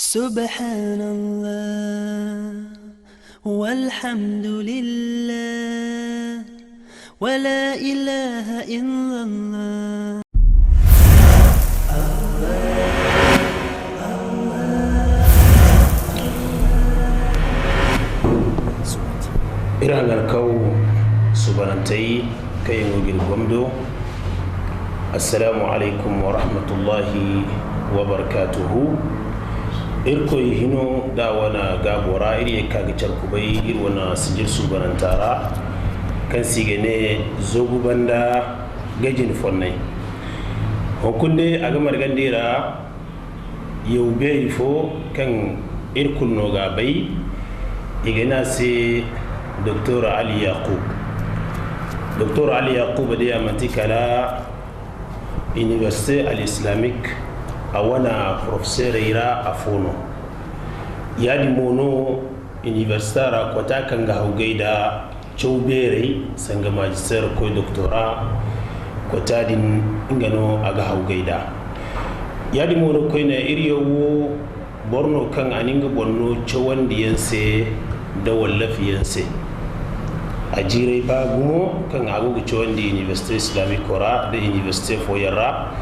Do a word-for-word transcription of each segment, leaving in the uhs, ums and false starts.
سبحان الله والحمد لله ولا إله إلا الله. Iri hangan kaw suubanantey kaŋ yaŋ go ga iri gomdo. Assalaamu alaykum wa rahmatullahi wa barakaatuhu. Irkoy hino da a wane gaabo ra, iri ye ga ka ga care kubay iri wane sijir suubananta ra, kaŋ se i ga ne Zagu banda ga jin fonnay. Hunkuna day a ga margandi ra yaw beeri fo kaŋ iri kulu no ga a bay. I ga ne a se Doktor Ali Yakub. Doktor Ali Yakub day, a manti kala Université Al Islamique a wane porofeseerey ra afo no. Yaadin mo no, université ra kota kaŋ ga hawgay nda caw beerey, sanga magister koy doktora, kota din, nga no a ga hawgay nd'a. Yaadin mo no koyne, iri yaw wo boro no kaŋ a na nga boŋ no cawandiyaŋ se nda wallafiyaŋ se. A jiirey ba gumo kaŋ a go ga cawandi Université Islamique ra nda université fooyaŋ ra.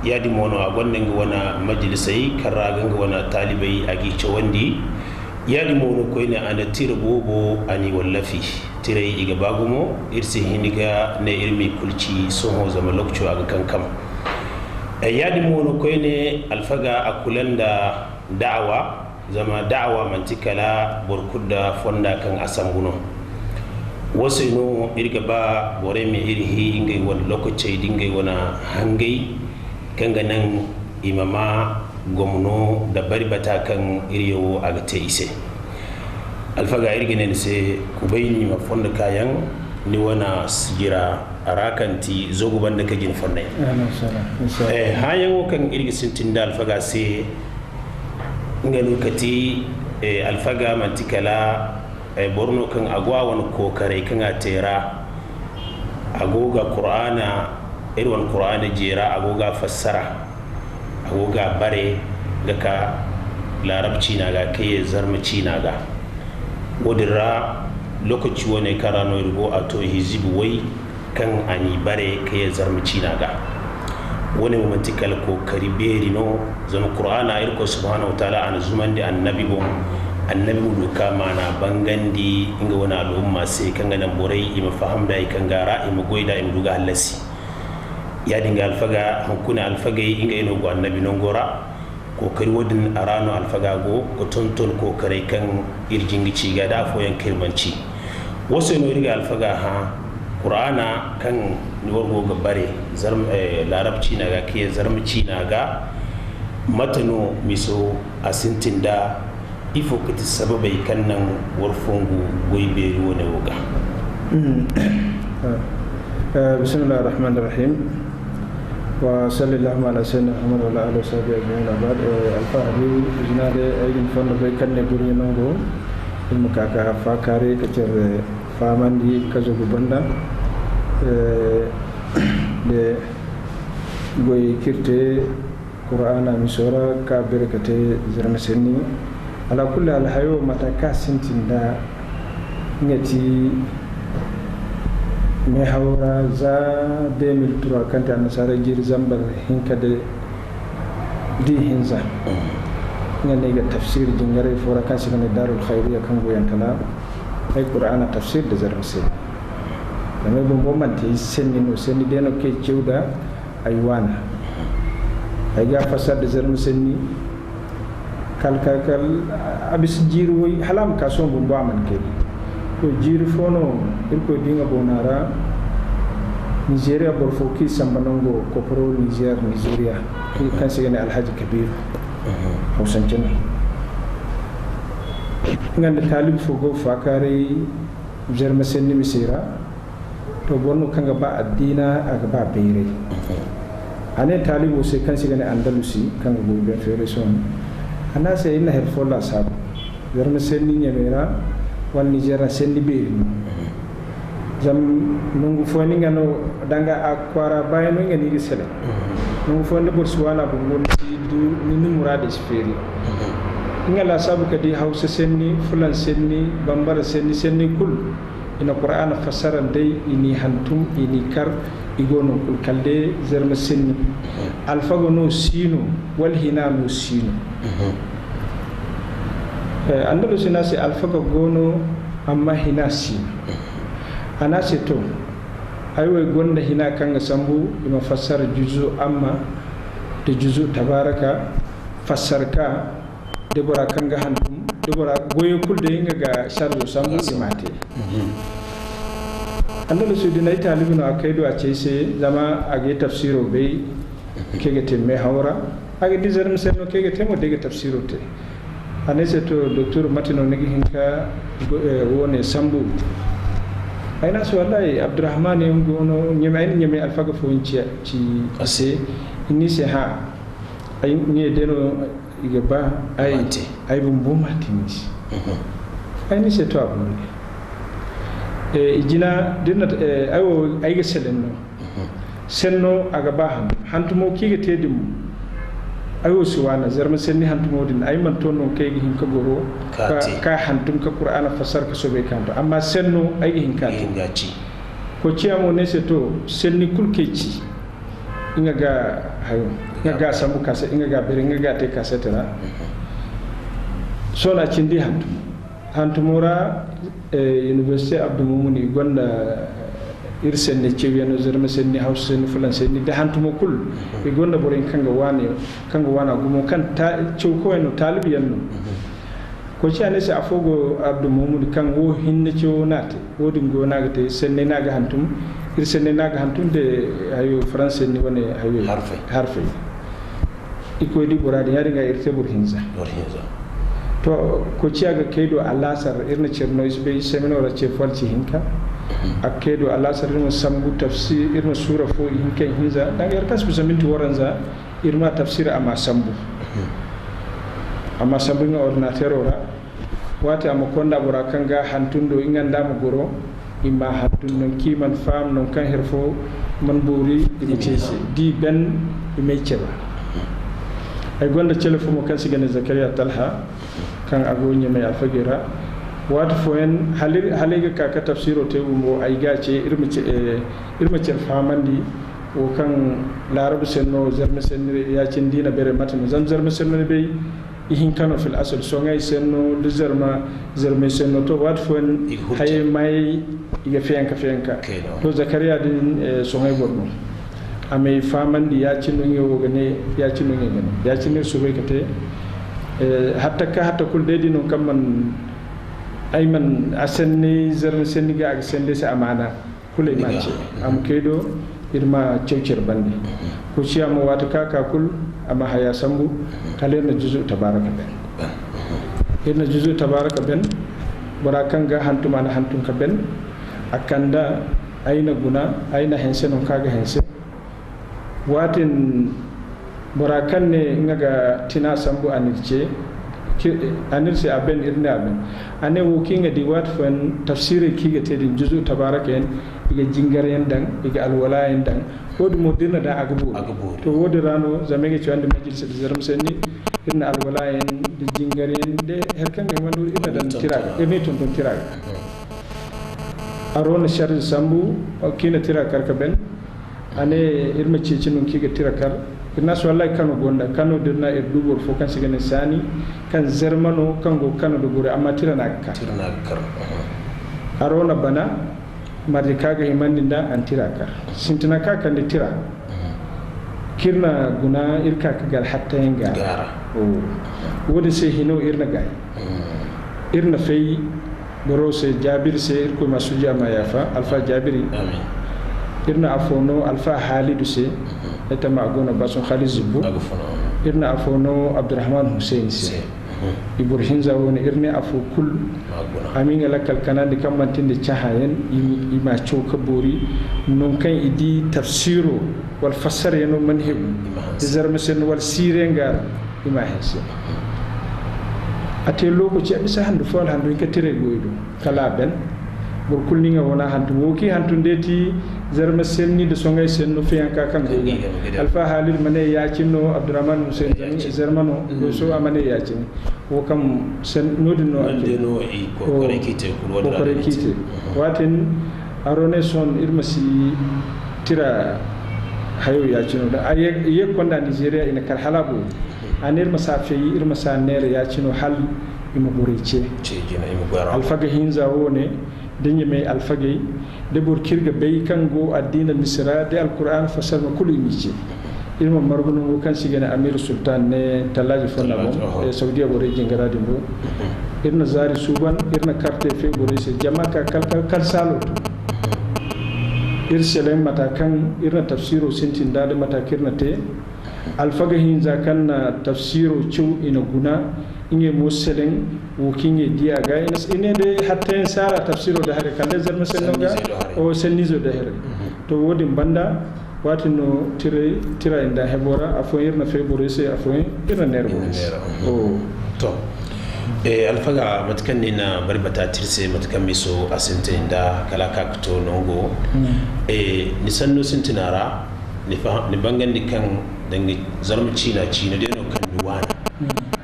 Yaadin mo no a gonda nga wane majalisey kaŋ ra a ga nga wane taalibey a g'i cawandi. Yaadin mo no koyne, a na tira boobo a n'i wallafi. Tirey i ga ba gumo, iri si hin ga ne iri m'i kulu ci sohõ, zama lookaco a ga kankam. Eh, yaadin mo no koyne, alfaga a kula nda da'awa, zama da'awa manti kala boro kulu nda fonda kaŋ a sambu no. Wo se no iri ga ba borey ma iri hi ngey wane lookacey nda ngey wane hangey, kaŋ ga naŋ i ma maa gomno da bari bata kaŋ iri yawo a ga te i se. Alfaga, iri ga ne ni se, kubay ni ma fondo kaayaŋ ni wane sijira ra kaŋ ti Zagu banda ga jin fonnay. Ahlan wa sahlan. Insha Allah. Eh, hããyaŋo kaŋ iri ga sintin nda alfaga se, nga no ka ti, eh, alfaga manti kala Eh, boro no kaŋ a go a wane kookaray kaŋ a te ra. A go ga Kuraana, iri wane Kuraana jeera, a go ga a fassara. A go ga a bare ga ka Laarab ciina ga, ka ye Zarma ciina ga. Wo-din ra, lookaci wane kaŋ ra no iri go, a to hizibi way, kaŋ a n'i bare ka ye Zarma ciina ga. Wo-ne mo manti kala kookari beeri no, zama Kuraana, Irkoy Subhaanahu wa Taala, a na zumandi Annabi boŋ. Annabi ma du ka maana bangandi nga wane al'umma se, kaŋ ga naŋ borey i ma faham da hari kaŋ go a ra, i ma goy nd'a, i ma du ga hallasi. Yaadin ga alfaga, hunkuna alfagey, ngey no go Annabi nango ra. Kookari wo-din a ra no alfaga go ga tonton kookaray kaŋ iri jin ga ci ga, da afooyaŋ kaŋ iri mana ci. Wo se no iri ga alfaga hã, Kuraana kaŋ ni war go ga bare, Zarm-, eh, Laarab ciina ga, ka ye Zarma ciina ga, mate no miso a sintin da, ifo ga ti sababey kaŋ naŋ war fongu goy beeri wane wo ga? Mm. Eh, bismillahir rahmanir rahim. Wa sallallahu ala sayyidina Muhammad wa ala alihi wa sahbihi ajma'in, wa ba'd. Eh, Alfa Habibu, zina day ay ga ni fondo bay kaŋ ne gurɲe nango, iri ma ka ka faakaaray ka care fahamandi ka Zagu banda. Eh, de goy kaŋ iri te Kuraana miso ra ka beere ka te Zarma senni. Ala kulli hal, hayo mate kaŋ a sintin da nga ti meehaw ra za deux mille trois, kaŋ ti annasaara jiiri zambar hinka da di hinza. Nga ne i ga tafsir jingaray fo ra kaŋ se i ga ne Daarul Khayriya, kaŋ go Yantala. Ay Kuraana tafsir da Zarma senni. Zama ay bumbo manti ay senni no, senni day no kaŋ ay caw da ay waana. Ay ga a fassara da Zarma senni, kal, kal, kal, a bisa jiiri way, hala a ma ka sohõ bumbo a mana kay. To, jiiri fo no, Irkoy di nga boona ra, Nizeeriya boro fo kaŋ i samba nango, koporo Nizeer, Nizeeriya, kaŋ se i ga ne Alhaji Kabiru, Hawsance no. Nga nda taalibi fo go ga faakaaray Zarma senni mise ra. To, boro no kaŋ ga ba addiina, a ga ba bayray. A ne taalibo se kaŋ se i ga ne Andalusi, kaŋ ga goy beŋ feeray sohõ. A ne a se, iri na hari fo laasaabu. Zarma senni Ɲamay ra, wala Nizeer ra, senni beeri no. Zama nangu fooyaŋ ni nga no, danga a kwaara baayaŋ no nga no i ga sele. Nangu fooyaŋ da boro si waana bumbo, ni si du, ni, ni muraadey si feeri. Nga laasaabu ka di Hawsa senni, Fulan senni, Bambara senni, senni kulu, i na Qur'aana fassara day, i n'i hantum, i n'i kar, i go no kulu kala day Zarma senni. Alfaga no si no, wala hina no si no? Eh, Andalusi ne a se alfaga go no, amma hina si no. A ne a se to, ay wo ay gonda hina kaŋ ga sambu, i ma fassara juzu amma, da juzu tabaaraka, fassara ka, da bora kaŋ ga hantum, da bora goyo kulu day nga ga sarzo sambu i m'a te. Andalusi din ay taalibi no a kay do a ci ay se, zama a ga ay tafsiiro bay, kaŋ ay ga te meehaw ra. A ga di Zarma senno kaŋ ay ga te mo, day ga tafsiiro te. A ne ay se to, doktor, mate no ni ga hin ka go-, eh, woone sambu? Ay ne a se, wallahi, Abdurrahman yaŋ go no, Ɲamay, ay na Ɲamay alfaga fooyaŋ ci, ci a se, i ne ay se, hã, ay ne day no, i ga ba ay, ay bumbo ma te ni se. Ay ni se to a bumbo. Eh, i jina, din na, eh, ay wo, ay ga selen no. Senno a ga ba hantum. Hantumo kaŋ i ga te din mo. Ay wo si waana, Zarma senni hantumo din, ay mana to no kaŋ ay ga hin ka goro, ka, ka hantum ka Qur'aana fassara ka soobay ka hantum. Amma senno, ay ga hin ka te. Koociya mo ne se to, senni kulu kaŋ ay ci. Nga ga hayo, nga ga sambu kase, nga ga bere, nga ga te kaset ra. Sohõ a cindi hantumo. Hantumo ra, eh, Université Abdou Moumouni, i gonda iri senni cewyaŋ no, Zarma senni, Hawsa senni, Fulan senni, da hantumo kulu. I gonda borey kaŋ ga waani, kaŋ ga waana gumo, kaŋ ta-, cawkoyaŋ no, taalibiyaŋ no. Koociya ne se afo go Abdu Muhammadu kaŋ wo hinne cewo no a te. Wo-din go no a ga te, senney no a ga hantum, iri senney no a ga hantum nda hayo faranse ni wane hayo harfey. Harfey. I koy di bora din, yaadin ga iri te boro hinza. Boro hinza. To, koociya ga kay do alaasar, iri na care no, iri si bay, semino ra ce fo alci hinka. A ga kay do alaasar, iri ma sambu tafsir, iri ma suura fo hinka hinza. Danga yar kaŋ si bisa minti waranza, iri ma tafsir a ma sambu. A ma sambu nga ordinateero ra. Waati a ma konda bora kaŋ ga hantum do, nga nda a ma goro, i ma hantum nangu kaŋ i mana faham, nangu kaŋ hari fo mana boori, i ma ce i se. Di ben, i ma ay care. Ay gonda cele fo mo kaŋ se i ga ne Zakariya Talha, kaŋ a go Ɲamay alfagey ra. Waati fooyaŋ, hala, hala ay ga ka, ka tafsiiro te bumbo, ay ga ce, iri ma ce, eh, iri ma care fahamandi, wo kaŋ Laarabu senno, Zarma senni, ya-cine da i na bere mate no. Zama Zarma senno ni bay, ihinka no fil asal, soŋay senno, da Zarma, Zarmey senno. To, waati fooyaŋ hayey maayey, i ga feyanka, feyanka. To, Zakariya din, eh, soŋay boro no. A m'ay fahamandi, ya-cine no nga wo ga ne, ya-cine no nga ga ne. Ya-cine no iri soobay ka te. Eh, hatta ka, hatta kulu day di no kaŋ man, ay man a senney, Zarma senni ga a ga senney se amaana. Kulu ay ma ce, a ma kay do, iri ma caw care bande. Koociya mo, waati kaŋ a ka kulu, a ma haya sambu, kala iri na juzu tabaaraka ben. Iri na juzu tabaaraka ben, bora kaŋ ga hantum, a na hantum ka ben, a kanda, ay na guna, ay na hanse nangu kaŋ a ga hanse. Waatin Bora kaŋ ne nga ga tina sambu, a n'iri ce, ki-, a n'iri se a ben, iri ne a ben. A ne wo kaŋ i ga di waati fooyaŋ tafsiirey kaŋ i ga te din, juzu tabaaraka yaŋ, i ga jingar yaŋ daŋ, i ga alwala yaŋ daŋ. Wo-din mo da iri na daŋ, a ga boori. A ga boori. To, wo-din ra no, zama ay ga cawandi majalisa da Zarma senni, iri na alwala yaŋ da jingar yaŋ da hari kaŋ ga hima no, iri na daŋ tira ga, iri n'i tonton tira ga. Aro na sharri sambu, kaŋ i na tira kar ka ben. A ne, iri ma ceeci no kaŋ i ga tira kar. Iri na su wallahi Kano gonda. Kano da iri na iri du boro fo kaŋ se i ga ne Saani, kaŋ Zarma no, kaŋ go Kano da boro, amma tira no a ga kar. Tira no a ga kar. Aha. Aro na bana, marje kaŋ a ga himandi nd'a, a na tira kar. Sintina kaŋ a kande tira. Aha. Kaŋ iri na guna, iri ka, ka gar hattayaŋ gaara. Gaara. Oh. Wo-din se hino iri na gaayi. Iri na fay boro se, Jaabir se, Irkoy ma suuji, a ma yaafa, Alfa Jaabiri. Amin. Iri na afo no Alfa Haalidu se, ay tamma a go no Bason Haalidu Zibbo. A ga fo no. Iri na afo no Abdurrahman Hussein se. Se. Mhm. I boro hinza wo-ne, iri ne afo kulu. Ma guna. A ma nga lakkal kanandi kaŋ manti nda cahãyaŋ, i, i ma caw ka boori, nangu kaŋ i di tafsiiro wala fassarayaŋo mana hebu. I ma hanse. Da Zarma senno wala siire nga ra. I ma hanse. A te lookaci, a bisa handu fo wala handu hinka tiray goyo do. Kala a ben. Boro kulu ni nga wana hantum. Wo kaŋ i hantum day ti Zarma senni nda Soŋay senno feyanka kaŋ go ga. Alfa Halil ma ne ya-cine no, Abdurrahman Hussein Zarma no, goy so a ma ne ya-cine. Wo kaŋ sen-, noodin no a te. Kokoray kaŋ i te. Waati din, aro ne sohõ iri ma si tira hayo ya-cine no. Da a ye, ye konda Nizeeriya, i na kar hala a boori. A ne iri ma si a feeyi, iri ma si a neera ya-cine no hal i ma borey ce. Alfaga hinza wo ne, da Ɲamay alfagey, da boro kaŋ iri ga bay kaŋ go addiina Misira, da Alkur'aana fassara no kulu i m'i ce. Iri ma margu nango kaŋ se i ga ne Amiru Sultan ne tallaaji fonda boŋ, eh, Saudiya borey jingara din do. Iri na zaari suuban, iri na karte fe borey se, jama ka kal, kal, kal saalo to. Iri selaŋ mata kaŋ iri na tafsiiro sintin nd'a, da mata kaŋ iri na te. Alfaga hinza kaŋ na tafsiiro caw, i na guna, ngey mo selaŋ wo kaŋ ngey di a ga. I na s-, i ne day hattayaŋ si a ra tafsiiro da haray, kala day Zarma senno ga, senniizo da haray. To, wo-din banda, waati no tiray, tira i nd'a hebo ra, afooyaŋ iri na fay borey se, afooyaŋ iri na neera borey se. To, eh, alfaga, mate kaŋ ni na bari bata te iri se, mate kaŋ miso a sintin nd'a, kala a ka ga to nango. Eh, ni sanno sintina ra, ni faham, ni bangandi kaŋ danga Zarma ciina, ciina day no kaŋ ni waana.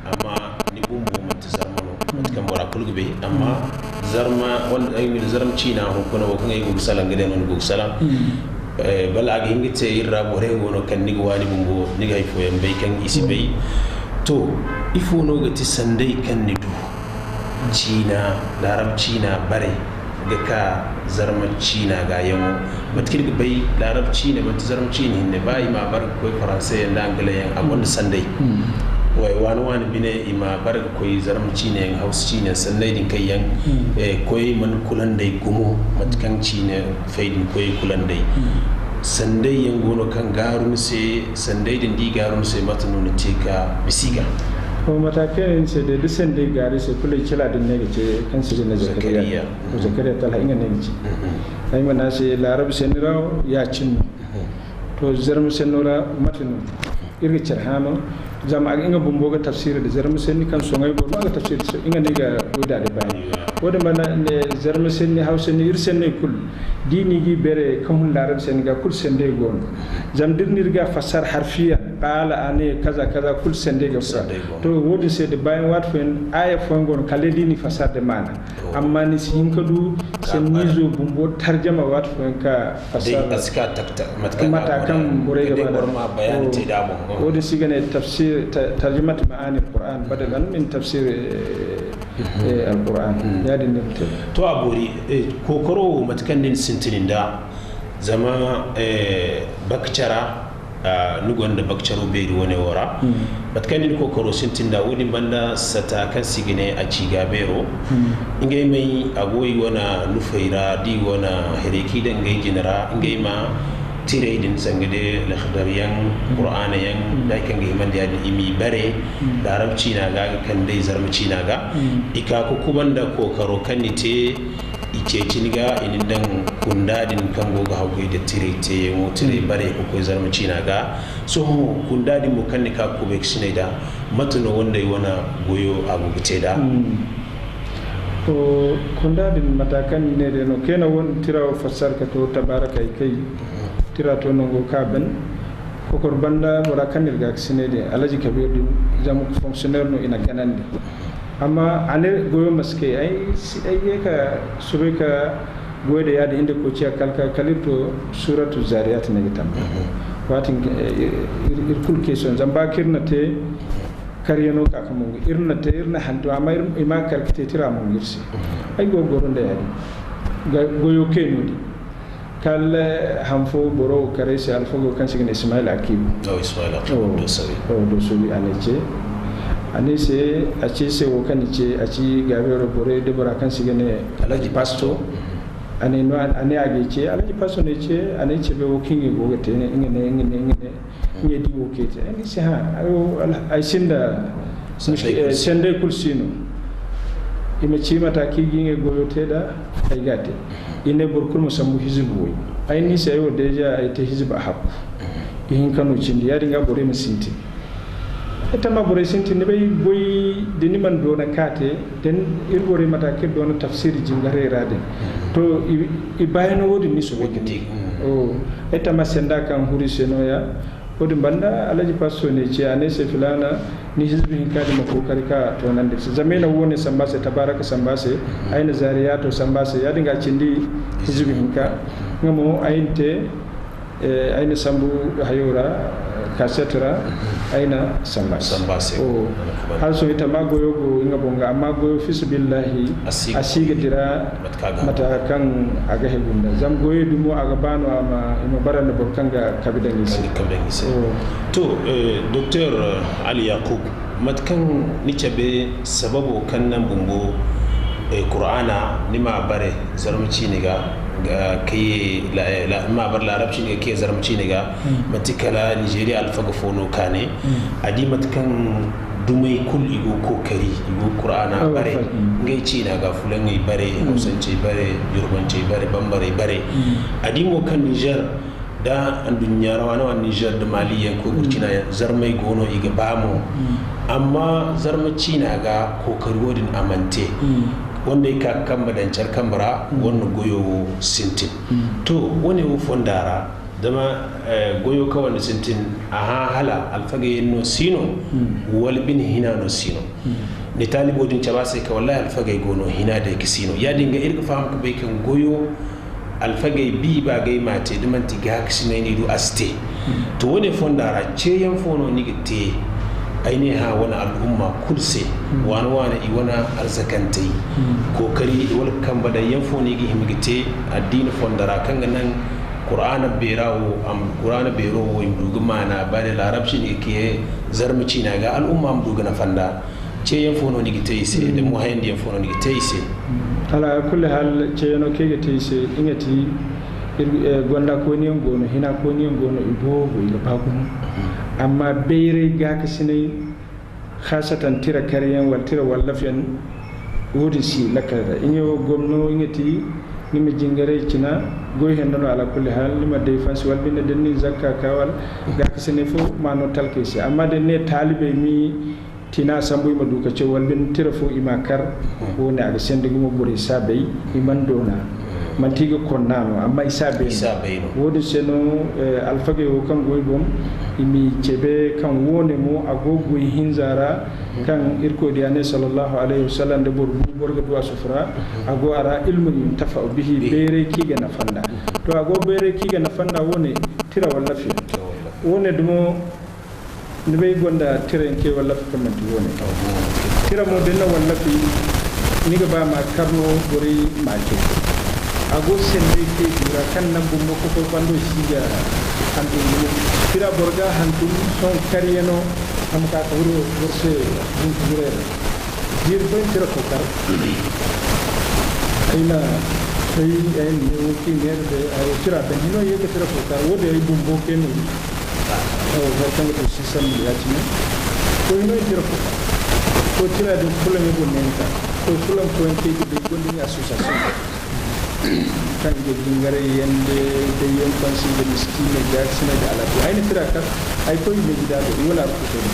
Amma ni bumbo manti Zarma no, mate kaŋ bora kulu ga bay, amma Zarma, wanda ay ga ne Zarma ciina, hunkuna wo kaŋ ay go ga salaŋ ga day no ni go ga salaŋ. Eh, bala a ga hin ga te iri ra borey go no kaŋ ni ga waani bumbo, ni ga hay fooyaŋ bay kaŋ i si bay. To, ifo no ga ti sanday kaŋ ni du? Ciina, Laarab ciina bare ga ka Zarma ciina ga yaŋo. Mate kaŋ iri ga bay, Laarab ciine manti Zarma ciine hinne. Ba i ma a bare ga koy Faranse yaŋ nda Angale yaŋ, a gonda sanday. Way, waani-waani bine, i ma a bare ga koy Zarma ciine yaŋ, Hawsa ciine yaŋ, sanney din kaŋ yaŋ, eh, koyey mana kulanday gumo, mate kaŋ ciine fay din koyey kulanday. Sanday yaŋ go no kaŋ gaaru ni se, sanday din da i gaaru ni se, mate no ni te ka bisa i ga? To, mate kaŋ ni se day, da sanday gaaru i se, kulu i cila din no ay ga ce, kaŋ se ga ne Zakariya. Zakariya. To, Zakariya Talha, nga no ay ga ce. Ay ma ne a se, Laarabu senni ra wo, ya-cine no. To, Zarma senno ra, mate no. Iri ga care hã no, zama a ga nga bumbo ga tafsiri da Zarma senni kaŋ soŋay go no, a ga tafsiri da, nga no ay ga goy da baani. Wo-din banda, ne, Zarma senni, Hawsa senni, iri senney kulu, da i n'i ga i beere ka hun Laarabu senni ga, kulu sanday go no. Zama da iri n'iri ga fassara harfiya, qaala, a ne, kaza, kaza, kulu sanday ga fura. To, wo-din se da baayaŋ waati fooyaŋ, aaya fooyaŋ go no, kala day da i n'i fassara da maana. Amma ni si hin ka du sanniizo bumbo tarjama waati fooyaŋ ka fassara. Day a si ka tak-, tak-, mate kaŋ, mate kaŋ borey ga ba da. Wo-din se i ga ne tafsir, ta-, tarjumat ma'ani al-Qur'an, badalan min tafsir, eh, eh, al-Qur'an. Ya-din no iri te. To, a boori, eh, kookaro wo, mate kaŋ ni na sintin nd'a, zama, eh, bakcara, Ah, ni gonda bakcaro beeri wane wo ra. Mate kaŋ ni na kookaro sintin nd'a, wo-din banda sata kaŋ se i ga ne a ci ga beero. Ngey may a go i wane nufey ra, da i wane haray kaŋ i daŋ ngey jine ra, ngey ma tirey din, sanga day Laxdar yaŋ, Qur'aana yaŋ, da hari kaŋ ga himandi ya-din, i m'i bare, Laarab ciina ga, ga kande Zarma ciina ga. I ka ga kuba nda kookaro kaŋ ni te, I ceeci ni ga, i na ni daŋ kunda din kaŋ go ga haggoy da tirey teeyaŋo, tirey bare ga koy Zarma ciina ga. Sohõ kunda din mo kaŋ ni ka ga kubay ga sinay nd'a, mate no wandey wane goyo a go ga te nd'a? To, kunda din mata kaŋ ni ne day no, kayna wane tira wo fassara ka to Tabaaraka i kay. Tira to nango ka ban. Kokor banda bora kaŋ n'iri ga ga sinay din, Alhaji Kabiir din, zama fonctionnaire no i na ganandi. Amma a ne goyo ma si kay, ay si, ay ye ka soobay ka goyo da yaadin hinne koy ciya kala, kala, kala iri to Suuratu Zaariyaat ne ga tamba. Waatin, eh, iri, iri kulu question, zama ba kaŋ iri na te, karyaŋo ka, ka mongo. Iri na te, iri na hantum, amma iri, i ma kar ka te tira mongo iri se. Ay go ga goro nda yaadin. Ga, goyo kay no-din. Kala han fo boro wo kar ay se, alfago kaŋ se i ga ne Ismaila Akibu. Oh, Ismaila Akibu, oh, Dooso wi. Oh, Dooso wi, a ne ce. A ne se, a ce se wo kaŋ ni ce, a ci Gaabeero borey da bora kaŋ se i ga ne Alhaji Pasto. A ne no, a ne a ga ay ce, Alhaji Pasto ne ce, a ne cabe wo kaŋ i go ga te, nga ne, nga ne, nga ne. Ɲey di wo kay te. Ay ni si hã, ay wo, al-, ay sinda mushki-, eh, sendey kulu si no. I ma ci mata kaŋ i ga ngey goyo te nd'a, ay ga te. I ne boro kulu ma sambu hizib way. Ay ni si ay wo déjà ay te hizib a hakku. Ihinka no cindi, yaadin ga borey ma sintin. Ay tamma borey sintin, ni bay goy da ni mana doona ka te, da iri borey mate kaŋ iri doona tafsiri jingarey ra din. To, i, i baayano wo-din ni soobay ga te. Ay tamma senda kaŋ huru i se nooya. Wo-din banda, Alhaji Pasto ne ce, a ne se, filaana, ni hizbi hinka din ma kookari ka toonandi iri se. Zama i na wo-ne samba se, tabaaraka samba se, ay na zaariyaato samba se, ya-din ga a cindi hizbi hinka. Nga mo, ay na te, Eh, ay na sambu hayo ra, kaset ra, ay na samba se. Samba se. Oh. Hala sohõ i tamma goyo go nga boŋ ga, amma goyo fi sabilillahi, a si ga dira mate kaŋ a ga he gunda. Zama goyo dumo a ga ba no i ma bara nda boro kaŋ ga kabi daŋ i se. To, eh, Doktor Ali Yakub, mate kaŋ ni cabe sababo kaŋ naŋ bumbo, eh, Kur'aana, ni ma bare zarma ciine ga, ga, ka ye la, eh, la, ni ma bare larabci ni ga ka ye zarma ciine ga, manti kala Nizeeriya alfaga fo no ka ne. A di mate kaŋ dumey kulu i go kookari, i go Kur'aana bare, ngey ciina ga, fulaŋey bare, hawsancey bare, yorbancey bare, bambarey bare. A di mo kaŋ Nizer, da anduɲɲa ra waani-waani Nizer da Mali yaŋ, koy Burkina yaŋ, zarmey go no, i ga ba mo. Amma zarma ciina ga kookari wo-din a mana te. Wandey ka kambe daŋ care kambe ra, wande goyo wo sintin. To, wo-ne wo fonda ra, zama, eh, goyo kaŋ wande sintin, a hã hala alfagey yaŋ no si no, wala bine hina no si no. Ni taalibo din cabe a se ka, wallahi, alfagey go no, hina day ga si no. Ya-din ga iri ga faham ka bay kaŋ goyo alfagey bi ba gay ma te, da manti gaakasinay ni du a si te. To, wo-ne fonda ra, ceeyaŋ fo no ni ga te? Ay ne, hã, wane al'umma kulu se, waani-waani i wane arzakantey, kookari wala kambe daŋ yaŋ fo no i ga hima ga te addiina fonda ra, kaŋ ga naŋ Kur'aana beera wo, am, Kur'aana beero wo, i ma du ga maana bare, larabci ni ga ka ye zarma ciina ga, al'umma ma du ga nafa nd'a. Ceeyaŋ fo no ni ga te i se, da mo hayandiyaŋ fo no ni ga te i se? Ala kulli hal, ceeyaŋo kaŋ i ga te i se, nga ti, iri, eh, gonda kooniyaŋ go no, hina kooniyaŋ go no, i boobo, i ga ba gumo. Amma bayray gaakasinay, khaasatan tira karyaŋ wala tira wallafyaŋ, wo-din si lakkal ra. Nga wo gomno, nga ti, ni ma jingaray cina, goy hendo no, ala kulli hal, ni ma défense wala binde, da ni na zakka ka wala gaakasinay fo ma no talkey se. Amma da ni ne taalibey m'i tina sambu, i ma du ka caw, wala binde tira fo i m'a kar. Wo-ne a ga senda gumo, borey si a bay, i mana doona. Manti i ga konna no, amma i si a bay no. Wo-din se no, eh, alfagey wo kaŋ go i boŋ, i m'i cabe kaŋ wo-ne mo a go goy hinza ra, kaŋ Irkoy diya ne, sallallahu alayhi wa sallam, da boro bu, boro ga du a sufura, a go a ra ilmun yuntafa'u bihi, bayray kaŋ i ga nafa nd'a. To, a go bayray kaŋ i ga nafa nd'a, wo-ne tira wallafyaŋ. Wo-ne dumo, ni bay, gonda tirayaŋ kaŋ i wallafa kaŋ manti wo-ne. Tira mo, da ni na wallafi, ni ga ba ma kar no, borey ma a caw. A go sendey kaŋ i du ra, kaŋ naŋ bumbo kokoy bando si ga hantum gumo. Tira boro ga a hantum, sohõ karyaŋo, a ma ka ka huru boro se buntu guray ra. Jiiri fo ay na tira fo kar. Ay na, ay, ay na ne wo kaŋ i neera day, ay wo tira daŋ hino ye ga tira fo kar, wo-din ay bumbo kaŋ ay no. Awa, boro kaŋ ga to six cents mille ya-cine. To, hino ay tira fo kar. To, tira din fulaŋ yaŋ go ne ni ka. To, fulaŋ fooyaŋ kaŋ ay ga bay, gonda ni association. Kaŋ ga jingaray yaŋ day, day yaŋ fansi ga miskiiney, gaakasiney da alaatu. Ay na tira kar, ay koy i me gida do, i wala a ga koy.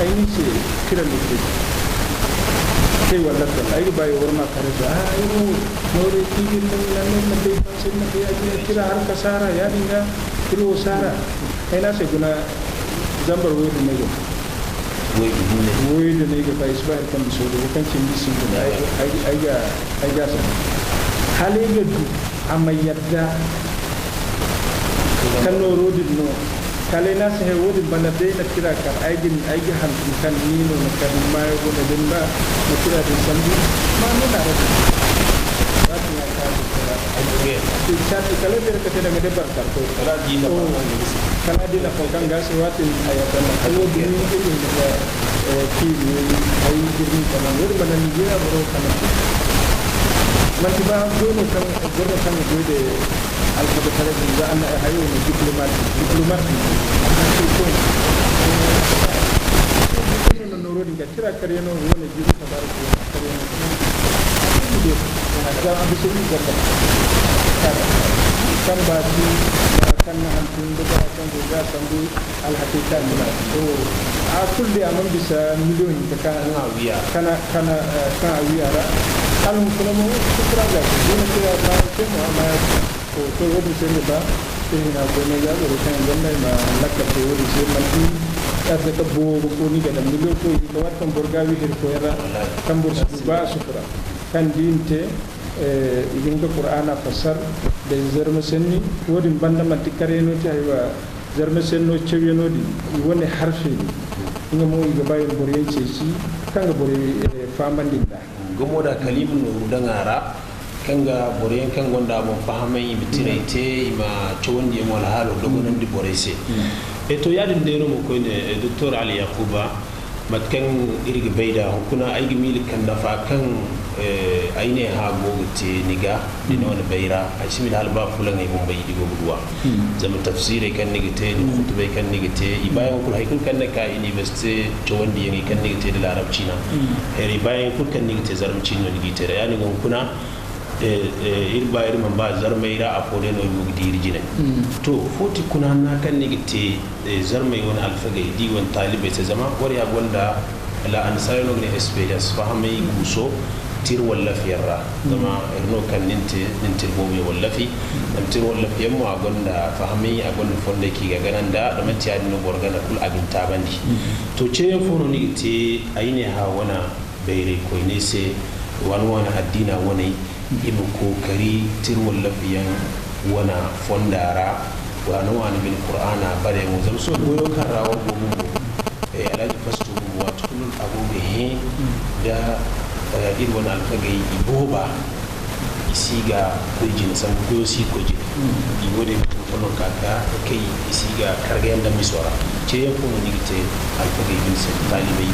Ay ni se tira no te. Kay wala kal, ay ga ba i war ma kare se. Ah, ay wo, noore, tigir, nan, nan, nan, day fansi, nan, day, ay tira har ka sara, ya-din ga, iri wo sara. Ay na se guna, zambar wo-din ne go. Woy da ne ga ba, i si ba hari kaŋ bisa wo-din, wo kaŋ cindi sintin, ay, ay, ay ga, ay ga sara. Hala ay ga du, a ma yadda kaŋ nooro din no. Kala ay na si hay wo-din banda day na tira kar, ay ga, ay ga hantum kaŋ ni no na kar ni maayo go na din ba, na tira din sambu, ma no na rabu. Waati ya ka Kala bere ka te daga de barkar to. Kala dina fo kaŋ ga se waati a yadda na. Kala wo dumi iri hinga ka, eh, ki ni ay birni kanan. Wodi mana ni jira boro kanan. Manti ba goy no kaŋ, goy no kaŋ goy de alfaga tare din za an hayo no diplomat, diplomat. Amma sai ko. Noro din ga tira kare no wona jiri. Tabaaraka wa taala, kaŋ ba si Kaŋ na hantum nda bora kaŋ go ga sambu alhakiika ni. To, a kulu day a mana bisa miliyoŋ hinka kaŋ a wiya ra. Kaŋ a wiya ra. Hala hunkuna mo, sufura ga te. Dina te a ma te mo a ma ya. To, to, wo-din se ni ba, te hina koyne ga borey kaŋ gonda i ma lakkal te wo-din se, manti arzaka boobo fo ni ga daŋ miliyoŋ fo hinka, waati kaŋ boro ga wi hari fooyaŋ ra, kaŋ boro si du ba a sufura. Kaŋ da i na te, Eh, i ga hin ka Qur'aana fassar da zarma senni. Wo-din banda manti karyaŋo te haywa, zarma senno cawyaŋo din, i wane harfe din. Nga mo i ga ba i ma boroyaŋ ceeci, kaŋ ga borey, eh, fahamandi nd'a. Gumo da kala i ma nooru daŋ a ra, kaŋ ga boroyaŋ kaŋ gonda a boŋ fahamay, i ma tiray te, i ma cawandiyaŋo alhaalo dogonandi borey se. Eh, to, yaadin day no mo koyne, eh, Doktor Ali Yakuba, Mate kaŋ iri ga bay nd'a hunkuna, ay ga miila kaŋ nafa kaŋ, eh, ay ne hã go ga te ni ga, da ni wane bayra, ay si miila hala ba fulaŋey boŋ bay i go ga du a. Zama tafsiirey kaŋ ni ga te, da khutubey kaŋ ni ga te, i baayaŋo kulu, hay kulu kaŋ ni ka inibersite cawandiyaŋey kaŋ ni ga te da laarab ciina, hari baayaŋ kulu kaŋ ni ga te, zarma ciine no ni g'i te nd'a. Yaadin ga hunkuna, Eh, eh, iri ba iri mana ba zarmey ra, afo day no iri go ga di iri jine. To, footi kuna hanna kaŋ ni ga te, eh, zarmey wane alfagey, da i wane taalibey se, zama boro ya gonda, wala annasaarey no ga ne experience, fahamay guuso, tira wallafiyaŋ ra. Zama iri no kaŋ nin te, nin tira boobo yaŋ wallafi. Zama tira wallafiyaŋ mo, a gonda fahamay, a gonda fondey kaŋ i ga gana nd'a, da manti yaadin no boro gana kulu, a ga ni taabandi. To, ceeyaŋ fo no ni ga te, ay ne hã wane, bayray koyney se, waani-waani addiina waney, i ma kookari tira wallafiyaŋ wane fonda ra, waani-waani bine Qur'aana bareyaŋo. Zama sohõ goyo kaŋ ra war go bumbo, eh, Alhaji Fasto bumbo, waati kulu a go ga hẽ nda, eh, iri wane alfagey i booba, i si ga koy jine, sanda goyo si ga koy jine. I go day ga tun folloŋ ka ga kay, i si ga kargayaŋ daŋ miso ra. Ceeyaŋ fo no ni ga te alfagey din se, taalibey,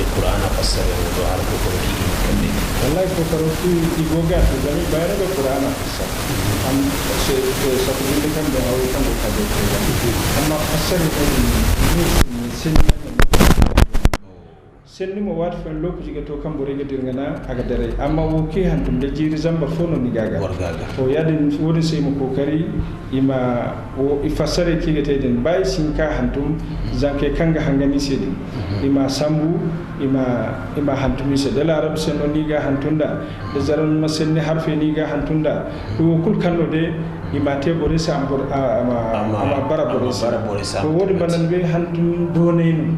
eh, Qur'aana fassarayaŋo do hala kookaro kaŋ i ga hin ga kande? Wallahi, kookaro kaŋ i go ga te, zama i bayra ga Qur'aana fassara. Am, se, se, safo binde kaŋ day haway kaŋ go ka day te ga. Amma fassara kaŋ i ne, i ne, i ne, Senni mo, waati fooyaŋ, lookaci ga to kaŋ borey ga dira nga naŋ a ga daray. Amma wo kaŋ i hantum da jiiri zamba fo no ni ga a ga. Boro ga a ga. To, yaadin, wo-din se i ma kookari, i ma wo, i fassarey kaŋ i ga te din. Ba i si hin ka hantum, zankey kaŋ ga hangan i se din. I ma sambu, i ma, i ma hantum i se. Da laarabu senno no i ga hantum nd'a, da zarma senni harfey no i ga hantum nd'a. Wo kulu kaŋ no day, i ma te borey se, a ma bor-, a, a ma, a ma bara borey se. To, wo-din banda ni bay hantum doonay no.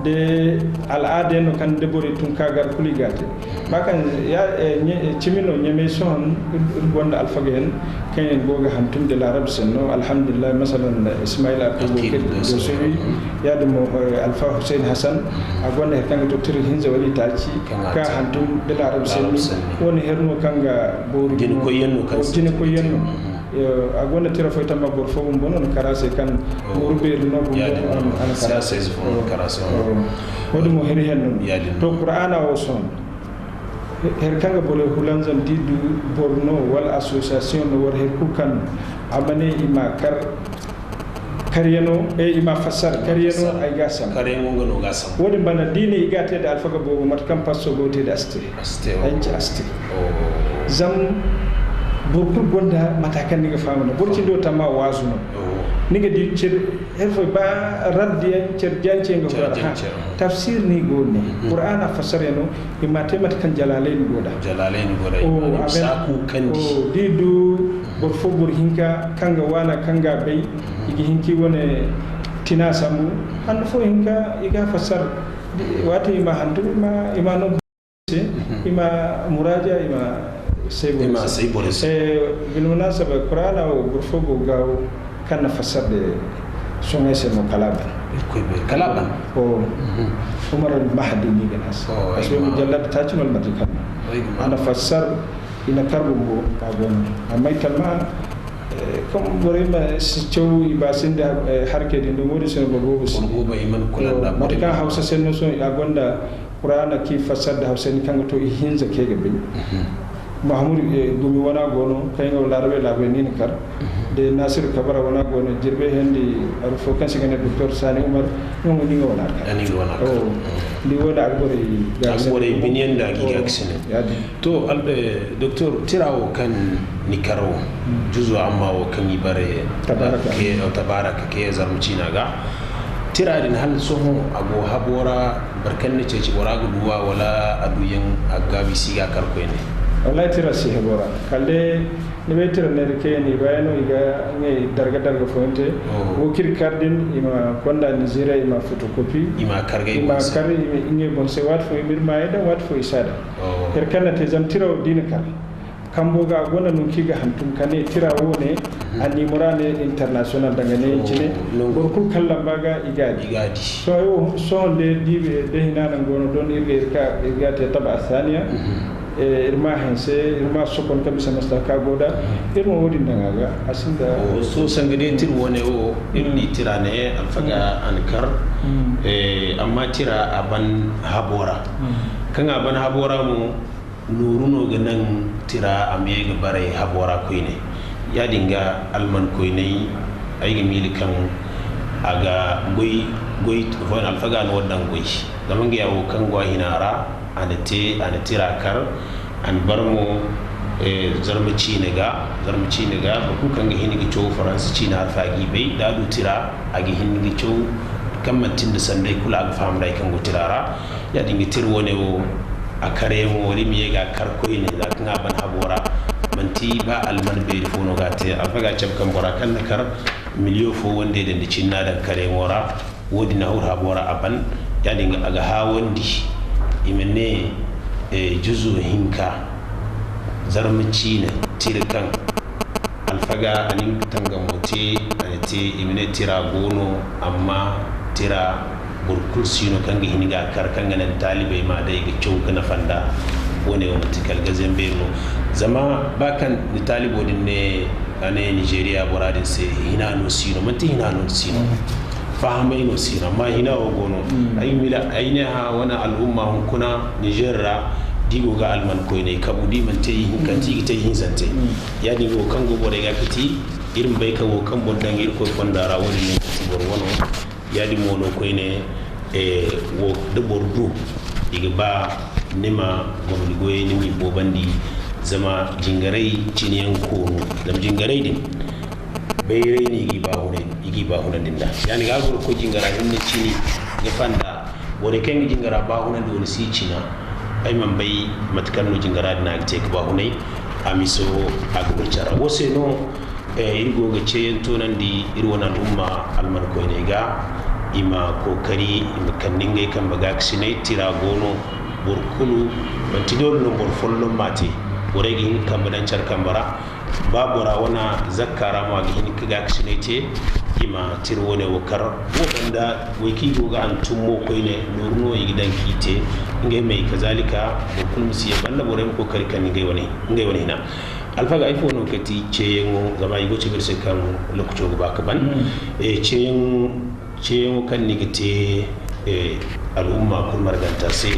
De al'aada yaŋ no kaŋ da borey tun ka gar kulu i ga a te. Ba kaŋ ya, eh, ɲe-, eh, cimi no ɲamay sohõ, iri, iri gonda alfagayaŋ kaŋ yaŋ go ga hantum da laarabu senno, alhamdulillahi, masalan, Ismaila Akubo, Dosowi, yaadin mo, eh, Alfa Hussein Hassan, a gonda hari kaŋ ga to tira hinza wala itaaci, ka hantum da laarabu senno. Wane hari no kaŋ ga boori jine koyyaŋ no. Eh, a gonda tira foy tamma boro fo bumbo no na kar a se kaŋ boro beeri no bumbo a na kar a se. Wo-din mo hari henno no. To, Qur'aana wo sohõ, hari kaŋ ga borey hulanzam, da i du boro no wala association no wala hari kulu kaŋ no, a ma ne i ma kar karyaŋo, eh, i ma fassara karyaŋo, ay ga a sambu. Wo-din banda, da i ne i ga a te da alfaga boobo, mate kaŋ pasto go ga te da a si te. A si te, ay ci a si te. Zama boro kulu gonda mata kaŋ ni ga faham nd'a. Boro cindo tamma waazu no. Ni ga di cere, hari fooyaŋ ba raddiyaŋ, cere janceyaŋ ga furo a ra. Tafsir no i go ne. Qur'aana fassarayaŋ no, i ma te mate kaŋ Jalaalayni go nd'a. Jalaalayni go nd'a. Da i du boro fo, boro hinka kaŋ ga waana, kaŋ ga a bay, i ga hin ka i wane tina sambu. Handu fo hinka, i ga a fassara. Waati i ma hantum, i ma, i ma no. Se, i ma muraaja, i ma say borey se. Eh, bilmunaasaba, Qur'aana wo, boro fo go ga gaawo kaŋ na fassara de soŋay se no kala a ban. Irkoy bay, kala a ban. O, Umar al-Mahdi no i ga ne a se. Parce que mujallad taaci no almati kaŋ no. A na fassara, i na kar bumbo ka go no. Amma i tamma, eh, kaŋ borey ma si caw i ba sinda, eh, harkey din, da wo-din se no boro boobo si. Boro boobo i mana kula nda. Mate kaŋ Hawsa senno sohõ, a gonda Qur'aana kaŋ i fassara nda Hawsa ni kaŋ ga to ihinza kaŋ ay ga bay. Mahamudu, eh, Gumi wana go no, kaŋ yaŋ ga Laarabey laabey no i na kar. Da Nasiru Kabara wana go no, jirbey handi, hari fo kaŋ se i ga ne Doktor Sani Umar, nga mo no nga wana kar. Nga wana kar. Oh. Ni wo da a ga borey ga a ga borey biniyaŋ da a ga i ga a ga sine. To, al-, eh, Doktor, tira wo kaŋ ni kar wo, juzo amma wo kaŋ i bare, Tabaraka, ke, Tabaraka ke zarma ciina ga. Tira din hala sohõ a go habo ra, boro kaŋ ni ceeci bora ga du a, wala a duyaŋ a ga gaabi si ga a kar koyne? Wallahi, tira si habo ra. Kala day, ni bay tira neera kayyaŋ i baayaŋ no i ga ngey darga-darga fooyaŋ te. Wo kaŋ iri kar din, i ma konda Nizeeriya, i ma photocopie. I ma kar, i ma kar ngey boŋ se. Waati fo i ma iri maayey daŋ, waati fo i si a daŋ. Hari kaŋ na te, zama tira wo da i na kar kambo ga, a gonda nangu kaŋ i ga hantum ka ne tira wo ne, a nimero ne international danga ne cine. Boro kulu kaŋ lamba ga, i ga a di. Sohõ, ay wo, sohõ day, da hina naŋ go no, don iri ga, iri ga, iri ga a te taba saaniya. Eh, iri ma hanse, iri ma sokon ka bisa masta ka go da, iri ma wo-din daŋ a ga, a sinda. Sohõ sanga day tira wo-ne wo, iri di tira ne, alfaga a na kar, eh, amma tira a ban habo ra. Kaŋ a ban habo ra mo, nooru no ga naŋ tira a ma ye ga bare habo ra koyne. Ya-din ga alman koyney, ay ga miila kaŋ a ga goy, goy, alfaga no daŋ goy. Zama nga ya wo kaŋ go a hina ra, a na te, a na tira kar, a na bar mo, eh, zarma ciine ga, zarma ciine ga, boro kulu kaŋ ga hin ga caw Faransa ciine harfa ga i bay, da a du tira, a ga hin ga caw, kaŋ manti nda sanday kulu a ga faham da hay kaŋ go tira ra. Ya-din ga tira wo-ne wo, a karyaŋo, wala i ma ye ga a kar koyne, za kaŋ a ban habo ra, manti ba alman beeri fo no ga a te. Alfaga cabe kaŋ bora kaŋ na kar, miliyo fo wande dandi cine no a daŋ karyaŋo ra. Wo-din a huru habo ra a ban, ya-din ga a ga haawandi, i ma ne, eh, juzu hinka, zarma ciine, tira kaŋ alfaga a na nga tangamo te, a na te, i ma ne tira go no, amma tira boro kulu si no kaŋ ga hin ga a kar, kaŋ ga naŋ taalibey ma day ga caw ga nafa nda. Wo-ne wo manti kala gazayaŋ beeri no. Zama ba kaŋ ni taalibo din ne, a ne Nizeeriya bora din se, hina no si no, manti hina no si no. Fahamay no si no, amma hina wo go no. Ay ga miila, ay ne, hã, wane al'umma hunkuna Nizeer ra, da i go ga alman koyney kabu, da i mana te ihinkanti, i ga te ihinzante. Ya-din ga wo kaŋ go borey ga kati, iri ma bay kaŋ wo kaŋ boro daŋ Irkoy fonda ra, wo-din no ga ti boro wano. Ya-din mo no koyne, eh, wo da boro du, i ga ba ni ma gomni goyey, ni m'i boobandi, zama jingaray cine yaŋ koonu. Zama jingaray din, bayray no i g'i baahunay, i g'i baahunandi nd'a. Ya-din ga, boro ga koy jingara hinne cine ga fanda, borey kaŋ ga jingara baahunandi wane si cina. Ay mana bay mate kaŋ no jingara din a ga te ga baahunay, a miso a ga burcara. Wo se no, eh, iri go ga ceeyaŋ toonandi iri wane al'umma alman koyney ga, i ma kookari, i ma kande ngey kambe gaakasinay. Tira go no, boro kulu, manti doole no boro folloŋ m'a te. Borey ga hin ga kambe daŋ care kambe ra. Ba bora wane zakka ra mo a ga hin ga gaakasinay te, i ma tira wo-ne wo kar. Wo banda, way kaŋ i go ga hantum mo koyne, nooru no i ga daŋ k'i te. Ngey may kazaalika, boro kulu ma si ye banda, borey ma kookari kande ngey wane, ngey wane hina. Alfaga, ifo no ga ti ceeyaŋo? Zama i go ga cabe iri se kaŋ lookaco ga ba ga ban. Eh, ceeyaŋo, ceeyaŋo kaŋ ni ga te, eh, al'umma kulu marganta se,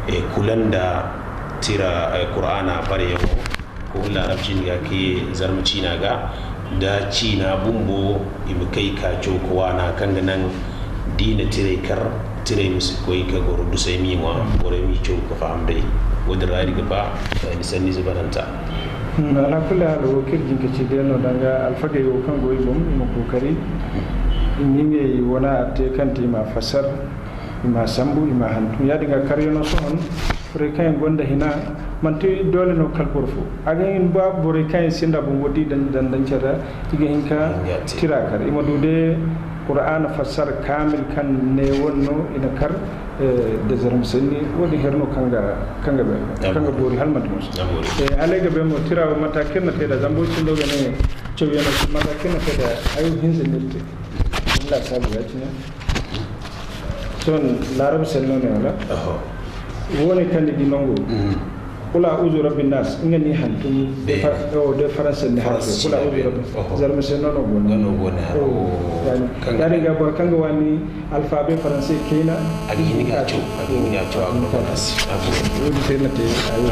eh, kula nda tira, eh, Kuraana bareyaŋo, ko Laarab ciine ga ka ye Zarma ciina ga, da ciina bumbo, i ma kay ka caw ga waana, kaŋ ga naŋ da i na tirey kar, tirey ma si koy ga goro dusay m'i ŋwa, borey m'i caw ga faham day. Wo-din ra iri ga ba, eh, ni sanniize bananta. Hmm, alaakulli haal, wo kaŋ iri jin ga ci day no danga alfagey wo kaŋ go i boŋ, i ma kookari i ma ngey wane a te kaŋ te i m'a fassar, i m'a sambu, i m'a hantum. Ya-din ga, karyaŋo sohõ, borey kaŋ yaŋ gonda hina, manti doole no kala boro fo. A ga hin ba borey kaŋ yaŋ sinda bumbo da i daŋ, daŋ, daŋ care ra, i ga hin ka tira kar. I ma du day Qur'aana fassara kaamil kaŋ ne wane no i na kar, eh, da Zarma sanni. Wo-din hari no kaŋ ga, kaŋ ga, kaŋ ga boori hala manti moso. Eh, hala ay ga bay mo, tira wo mate kaŋ iri na te nd'a, zama boro cindo ga ne, cawyaŋo, mate kaŋ iri na te nd'a, hayo hinza no iri te. Iri laasaabu ya-cine. Sohõ, Laarabu sanno no, wala? Oho. Wo-ne kaŋ ni di nango. Mhm. Qul a'uzu bi rabbin nas, nga ni hantum de Fa-, oh, de Faransa ni hantum. Qul a'uzu bi rabbi. Oho. Zarma sanno no go no. Nga no go no. Oh. Yani, kaŋ ya-din ga boro kaŋ ga waani alfabe faranse kayna, a ga hin ga caw, a ga hin ga caw, a ga hin ga caw. Wo-din se no te, ayo.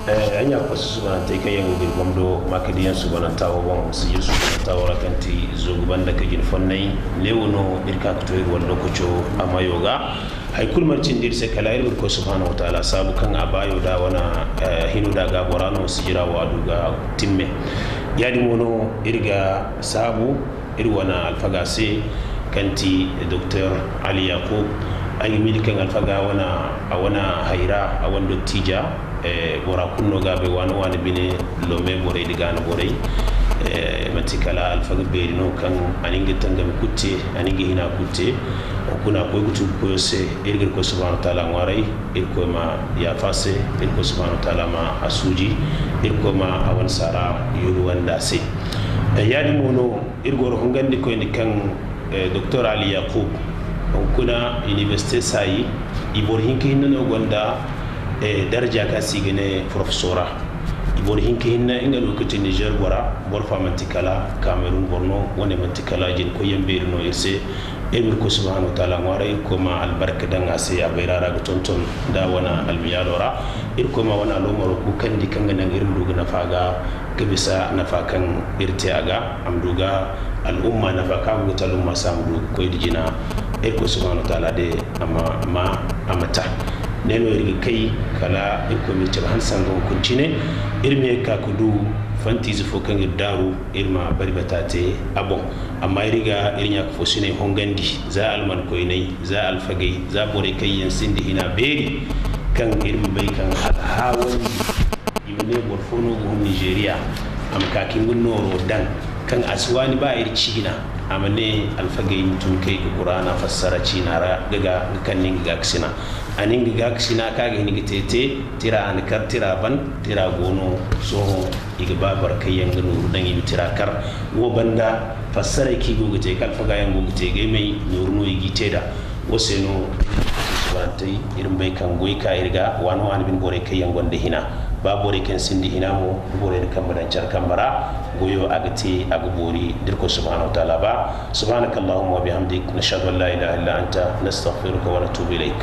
Ay ɲa koso suubanantey kaŋ yaŋ go ga iri gomdo maakadiyaŋ suubananta wo boŋ, sijir suubananta wo ra kaŋ ti zoogu banda ka jine fonnay. Neewo no iri ka ga to iri wane lookaco a mayo ga. Hay kulu mana cindi iri se kala iri ma Irkoy subhanahu wa taala saabu kaŋ a baayo da wane hino da gaabo ra no sijira wo a du ga timme. Yaadin mo no iri ga saabu iri wane alfaga se kaŋ ti Doktor Ali Yakub. Ay ga miila kaŋ alfaga wane, a wane hayra, a wane dottija, bora kulu no ga a bay waani waani bine, Lome borey nda Gaana borey. Manti kala alfaga beeri no kaŋ a na nga tangami kulu te, a na nga hina kulu te. Hunkuna a koy ga tugu koyo se, iri ga Irkoy subhanahu wa taala ŋwaaray, Irkoy ma yaafa a se, Irkoy subhanahu wa taala ma a suuji, Irkoy ma a wane saara yulwandi a se. Yaadin mo no iri goro hungandikoyne kaŋ Doktor Ali Yakub, hunkuna universite saayi, i boro hinka hinne no gonda darja kaŋ se i ga ne porofesora. I boro hinka hinne nga no ga ti Nizer bora, boro fa manti kala Kamerun boro no, wane manti kala jina koyyaŋ beeri no iri se. Iri ma Irkoy subhanahu wa taala ŋwaaray, Irkoy ma albarka daŋ a se a bayra ra ga tonton nda wane almiyaalo ra. Irkoy ma wane aloomaro kuukandi kaŋ ga naŋ iri ma du ga nafa ga, ga bisa nafa kaŋ iri te a ga, a ma du ga al'umma nafa kaŋ a go ga te al'umma se a ma du ga koy nda jina. Irkoy subhanahu wa taala day a ma, a ma, a ma ta. Ne no iri ga kay kala Irkoy ma iri cabe han sanga hunkuna cine. Iri ma ye ga ka ga du fantiize fo kaŋ iri daaru, iri ma bari bata te a boŋ. Amma iri ga iri ɲaaka fo sinay hongandi, za almankoyney, za alfagey, za borey kaŋ yaŋ sinda hina beeri, kaŋ iri ma bay kaŋ a ga haawandi. I ma ne boro fo no ga hun Nizeeriya, a ma ka ka nga nooro daŋ, kaŋ a si waani ba iri ciina. A ma ne alfagey ma tun kay ga Kuraana fassara ciina ra, ga, ga, ga kande nga gaakasina. A na nga gaakasina kaŋ a ga hin ga te te, tira a na kar, tira ban, tira go no. Sohõ i ga ba boro kaŋ yaŋ ga nooru daŋ i ma tira kar. Wo banda, fassaray kaŋ i go ga te, kaŋ alfaga yaŋ go ga te, ga ay may nooru no i g'i te nd'a. Wo se no iri suubanantey, iri ma bay kaŋ goy ka iri ga waani-waani bine borey kaŋ yaŋ gonda hina. Ba borey kaŋ sinda hina mo, da borey na kambe daŋ care kambe ra, goyo a ga te, a ga boori da Irkoy subhanahu wa taala ba. Subhanaka Allahumma wa bihamdik, nashhadu an la ilaha illa anta, nastaghfiruka wa natubu ilayk.